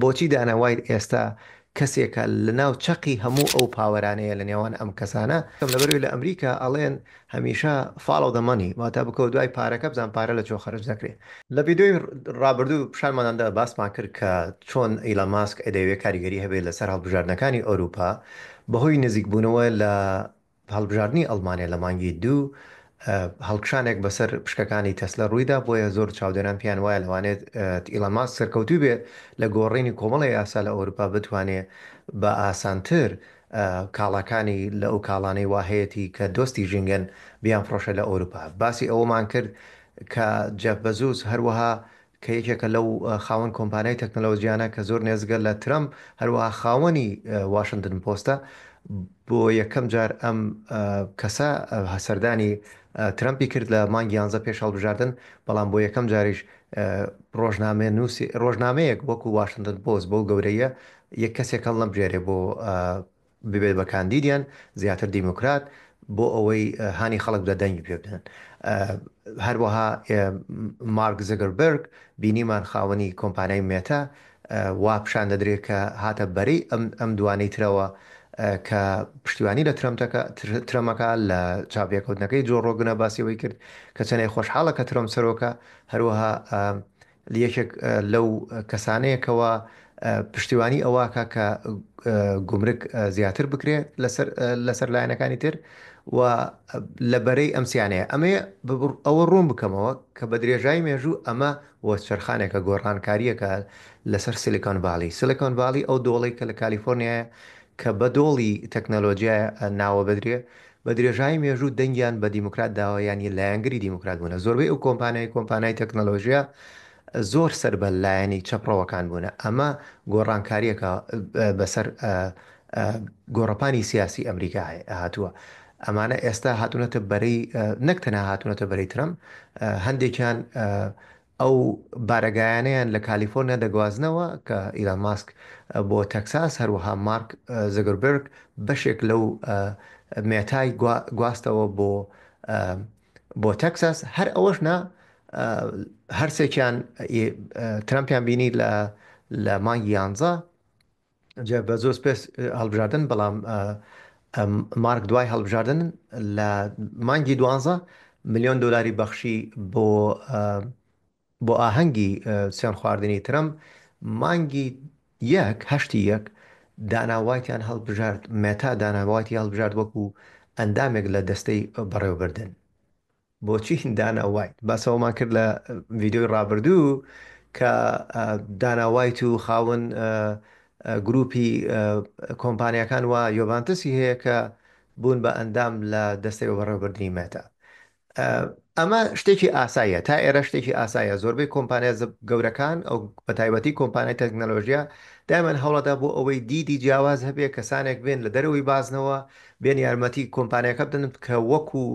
بۆچی دانا وایت ئێستا کەسێکە لەناو چەقی هەموو ئەو power انەیە لە نێوان ئەم کەسانە؟ لەبەرئەوەی لە ئەمریکا ئەڵێن هەمیشە follow the money واتە بکەوە دوای پارەکە بزان پارە لە کوێ خەرج دەکرێ. لە ڤیدیۆی ڕابردوو پیشانماندا باسمان کرد کە چۆن ئیلۆن ماسک ئەدەیەوێ کاریگەری هەبێت لەسەر هەڵبژاردنەکانی ئەوروپا بەهۆی نزیکبوونەوە لە هەڵبژاردنی ئەڵمانیا لە مانگی دوو هەڵکشانێک بەسەر پشکەکانی تەسلا ڕوویدا، بۆیە زۆر چاودێران پێیان وایە لەوانەیە ئیلۆن ماسک سەرکەوتوو بێت لە گۆڕینی کۆمەڵێ یاسا لە ئەوروپا بتوانێت بە ئاسانتر کاڵاکانی لە ئەو کاڵانەی وا هەیەتی کە دۆستی ژینگەن بیانفرۆشێت لە ئەوروپا. باسی ئەوەمان کرد کە جێف بەزوس هەروەها کە یەکێکە لەو خاوەن کۆمپانیای تەکنەلۆجیانە کە زۆر نێزگە لە ترەمپ، هەروەها خاوەنی واشنتن پۆستە، بۆ یەکەم جار ئەم کەسە سەردانی ترەمپی کرد لە مانگی یانزە پێش هەڵبژاردن، بەڵام بۆ یەکەم جاریش ڕۆژنامەنووسی ڕۆژنامەیەک وەکو واشنتن پۆست بەو گەورەیە یەک کەسێک هەڵنەبژێرێ بۆ ببێت بە کاندیدیان زیاتر دیموکرات بۆ ئەوەی هانی خەڵک بدات دەنگی پێ بدەن. هەروەها مارک زگربرگ بینیمان خاوەنی کۆمپانیای مێتا وا پیشان دەدرێت کە هاتە بەرەی ئەم ئەم دوانەی ترەوە کە پشتیوانی لە ترەمپەکە ترەمەکە لە چاوپێکەوتنەکەی جۆ ڕۆگنە باسی ئەوەی کرد کە چەندێک خۆشحاڵە کە ترەمپ سەرۆکە هەروەها یەکێک لەو کەسانەیە کەوا پشتیوانی ئەوە ئەکا کە گومرگ زیاتر بکرێ لەسەر لەسەر لایەنەکانی تر و لە بەرەی ئەم سیانەیە ئەمەیە ئەوە ڕوون بکەمەوە کە بە درێژایی مێژوو ئەمە وەرچەرخانێکە گۆڕانکارییەکە لەسەر سیلیکۆن ڤالی سیلیکۆن ڤالی ئەو دۆڵەی کە لە کالیفۆرنیایە کە بە دۆڵی تەکنەلۆجیای ناوە بدرێ بە درێژایی مێژوو دەنگیان بە دیموکرات داوە یان لایەنگری دیموکرات بوونە. زۆربەی ئەو کۆمپانیای کۆمپانیای تەکنەلۆژیا زۆر سەر بە لایەنی چەپڕەوەکان بوونە. ئەمە گۆڕانکارییەکە بەسەر گۆڕەپانی سیاسی ئەمریکا هاتووە. ئەمانە ئێستا هاتوونەتە بەرەی نەک تەنها هاتوونەتە بەرەی ترەمپ، هەندێکیان ئەو بارەگایانەیان لە کالیفۆرنیا دەگوازنەوە کە ئیلان ماسک بۆ تەکساس، هەروەها مارک زگربێرگ بەشێک لەو مێتای گواستەوە بۆ بۆ تەکساس. هەر ئەوەش نا، هەرسێکیان ترەمپیان بینی لە لە مانگی یانزە جا بە زۆر پێش هەڵبژاردن، بەڵام مارک دوای هەڵبژاردن لە مانگی دوانزە ملیۆن دۆلاری بەخشی بۆ بۆ ئاهەنگی سوێن خواردنی ترەمپ. مانگی یەک هەشتی یەک دانا وایتیان هەڵبژارد، مێتا دانا وایتی هەڵبژارد وەکو ئەندامێک لە دەستەی بەڕێوەبردن. بۆچی دانا وایت؟ باس ئەوەمان کرد لە ڤیدیۆی ڕابردوو کە دانا وایت و خاوەن گروپی کۆمپانیاکان و یۆڤانتسی هەیە کە بوون بە ئەندام لە دەستەی بەڕێوەبردنی مێتا. ئەمە شتێکی ئاساییە، تا ئێرە شتێکی ئاساییە. زۆربەی کۆمپانیا گەورەکان ئەو بە تایبەتی کۆمپانیای تەکنەلۆژیا دایمەن هەوڵەدا بۆ ئەوەی دیدی جیاواز هەبێ، کەسانێک بێن لە دەرەوەی بازنەوە بێن یارمەتی کۆمپانیاکە بدەن کە وەکو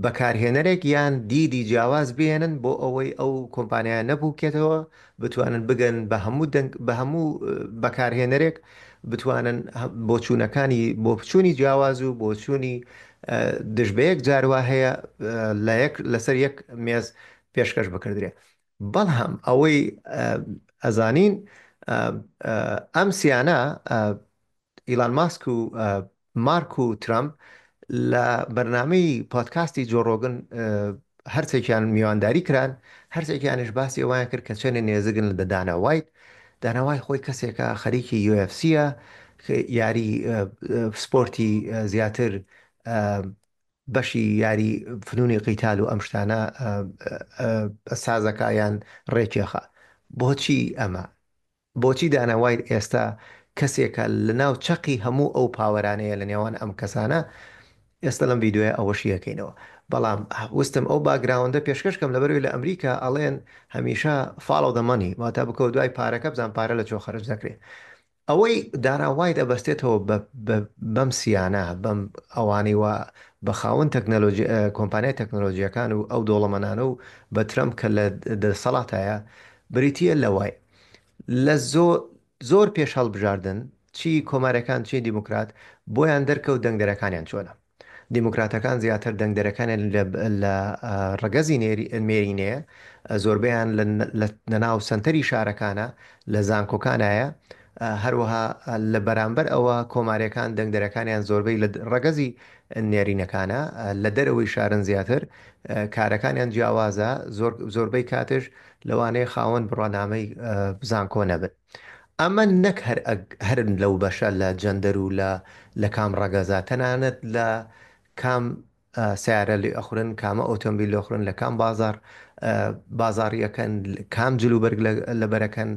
بەکارهێنەرێک یان دیدی جیاواز بهێنن بۆ ئەوەی ئەو کۆمپانیایە نەپوکێتەوە، بتوانن بگەن بە هەموو دەنگ بە هەموو بەکارهێنەرێک، بتوانن بۆچوونەکانی بۆچوونی جیاواز و بۆچوونی دژ بەیەک جار وا هەیە لە یەک لەسەر یەک مێز پێشکەش بکردرێ. بەڵام ئەوەی ئەزانین ئەم سیانە ئیلان ماسک و مارک و ترەمپ لە بەرنامەی پۆدکاستی جۆ ڕۆگن هەرسێکیان میوانداری کران، هەرسێکیانیش باسی ئەوەیان کرد کە چەندێ نێزگن لە دانا وایت. دانا وایت خۆی کەسێکە خەریکی UFC یە، یاری سپۆرتی زیاتر بەشی یاری فنونی قیتال و ئەم شتانە سازەکە یان ڕێکێخە. بۆچی ئەمە؟ بۆچی دانا وایت ئێستا کەسێکە لەناو چەقی هەموو ئەو power انەیە لە نێوان ئەم کەسانە ئێستا لەم ڤیدیۆیە ئەوە شیەکەینەوە بەڵام وستم ئەو background ە پێشکەش کەم لەبەرئەوەی لە ئەمریکا ئەڵێن هەمیشە follow the money واتە بکەوە دوای پارەکە بزان پارە لە کوێ خەرج دەکرێ ئەوەی دانا وایت ئەبەستێتەوە بە بەم سیانە بەم ئەوانەی وا بە خاوەن تەکنەلۆجی کۆمپانیای تەکنەلۆجیەکان و ئەو دەوڵەمەنانە و بە ترەمپ کە لە دەسەڵاتایە بریتیە لەوەی لە زۆر پێش هەڵبژاردن چی کۆماریەکان چی دیموکرات بۆیان دەرکەوت دەنگدەرەکانیان چۆنە. دیموکراتەکان زیاتر دەنگدەرەکانیان لە ڕەگەزی مێرینەیە، زۆربەیان لە ناو سەنتەری شارەکانە، لە زانکۆکانایە، هەروەها لە بەرامبەر ئەوە کۆماریەکان دەنگدەرەکانیان زۆربەی لە ڕەگەزی نێرینەکانە، لە دەرەوەی شارن زیاتر، کارەکانیان جیاوازە، زۆربەی کاتش لەوانەیە خاوەن بڕوانامەی زانکۆ نەبن. ئەمە نەک هەر هەر لەو بەشە لە جەندەر و لە لە کام ڕەگەزە، تەنانەت لە کام سەیارە لێ ئەخورن، کامە ئۆتۆمبیل لێ ئەخورن، لە کام بازاڕ بازاڕی ئەکەن، کام جلوبەرگ لەبەرەکەن،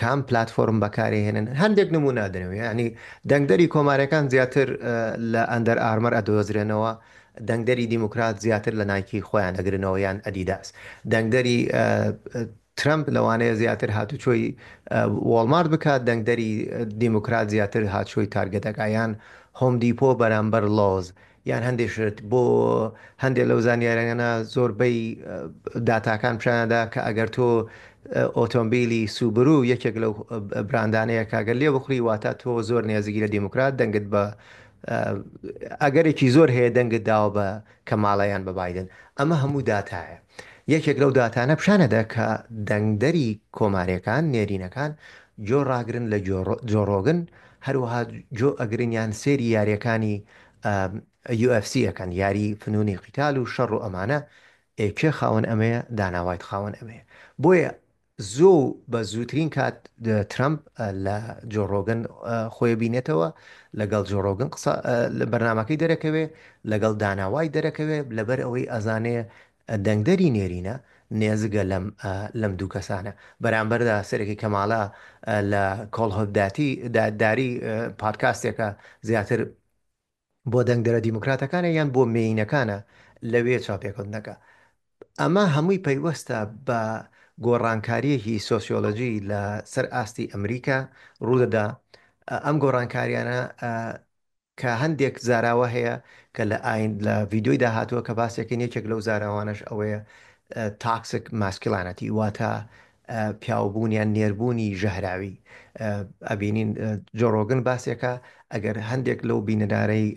کام پلاتفۆرم بەکارێهێنن. هەندێک نمونە ئەدەنەوە، یعنی دەنگدەری کۆماریەکان زیاتر لە ئەندەر ئارمەر ئەدۆزرێنەوە، دەنگدەری دیموکرات زیاتر لە نایکی خۆیان ئەگرنەوە یان ئەدیداس، دەنگدەری ترەمپ لەوانەیە زیاتر هاتوچۆی وۆڵمارت بکات، دەنگدەری دیموکرات زیاتر هاتچۆی تارگێت ئەکا یان هۆم دیپۆ بەرامبەر لۆز یان هەندێک شت بۆ هەندێک لەو زانیاریانە زۆربەی داتاکان پیشاندا کە ئەگەر تۆ ئۆتۆمبیلی سوبرو یەکێک لەو براندانەیە کە ئەگەر لێ بخوری واتە تۆ زۆر نێزیکی لە دیموکرات دەنگت بە ئەگەرێکی زۆر هەیە دەنگت داوە بە کەماڵە یان بە بایدن ئەمە هەموو داتایە یەکێک لەو داتانە پیشانەدا کە دەنگدەری کۆماریەکان نێرینەکان گۆ ڕاگرن لە جۆ ڕۆگن هەروەها جۆ ئەگرن یان سێری یاریەکانی UFC ئەکەن یاری فنونی قیتال و شەڕ و ئەمانە ئێ کێ خاوەن ئەمەیە دانا وایت خاوەن ئەمەیە بۆیە زۆو بە زووترین کات ترەمپ لە جۆ ڕۆگن خۆی بینێتەوە، لەگەڵ جۆ ڕۆگن قسە لە بەرنامەکەی دەرەکەوێ، لەگەڵ دانا وایت دەرەکەوێ، لەبەر ئەوەی ئەزانێ دەنگدەری نێرینە نێزگە لەم لەم دوو کەسانە. بەرامبەردا سەرەکی کەمالا لە کۆڵهۆپداتی داری پادکاستێکە زیاتر بۆ دەنگدەرە دیموکراتەکانە یان بۆ مێینەکانە لەوێ چاوپێکەوتنەکە. ئەمە هەمووی پەیوەستە بە گۆڕانکارییەکی سۆسیۆلۆجی لە سەر ئاستی ئەمریکا ڕوودەدا. ئەم گۆڕانکاریانە کە هەندێک زاراوە هەیە کە لە ئاین لە ڤیدیۆی داهاتووە کە باسێکین یەکێک لەو زاراوانەش ئەوەیە toxic masculinity واتە پیاوبوون یان نێربوونی ژەهراوی ئەبینین جۆ ڕۆگن باسێکە ئەگەر هەندێک لەو بینەرانەی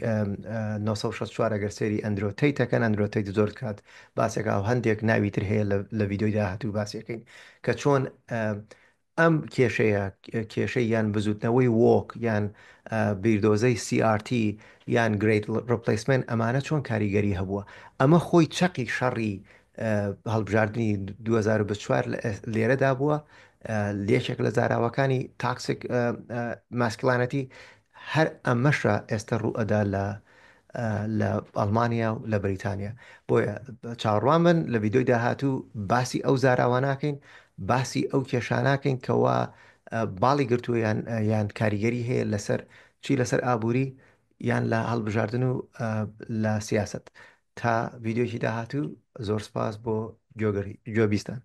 964 ئەگەر سێری ئەندرۆ تەیتەکەن ئەندرۆ تەیت زۆر کات باسێکا و هەندێک ناوی تر هەیە لە ڤیدیۆی داهاتوو باسیەکەین کە چۆن ئەم کێشەیە کێشەی یان بزوتنەوەی woke یان بیردۆزەی CRT یان Great Replacement ئەمانە چۆن کاریگەری هەبووە ئەمە خۆی چەقی شەڕی هەڵبژاردنی 2024 لێرەدا بووە یەکێک لە زاراوەکانی toxic masculinity هەر ئەمەشە ئێستا ڕووئەدا لە لە ئەڵمانیا و لە بەریتانیا بۆیە چاوەڕوان بن لە ڤیدیۆی داهاتوو باسی ئەو زاراوە ناکەین باسی ئەو کێشاناکەین کەوا باڵی گرتووە یان یان کاریگەری هەیە لەسەر چی لەسەر ئابووری یان لە هەڵبژاردن و لە سیاست تا ڤیدیۆیەکی داهاتوو زۆر سپاس بۆ گوێبیستان.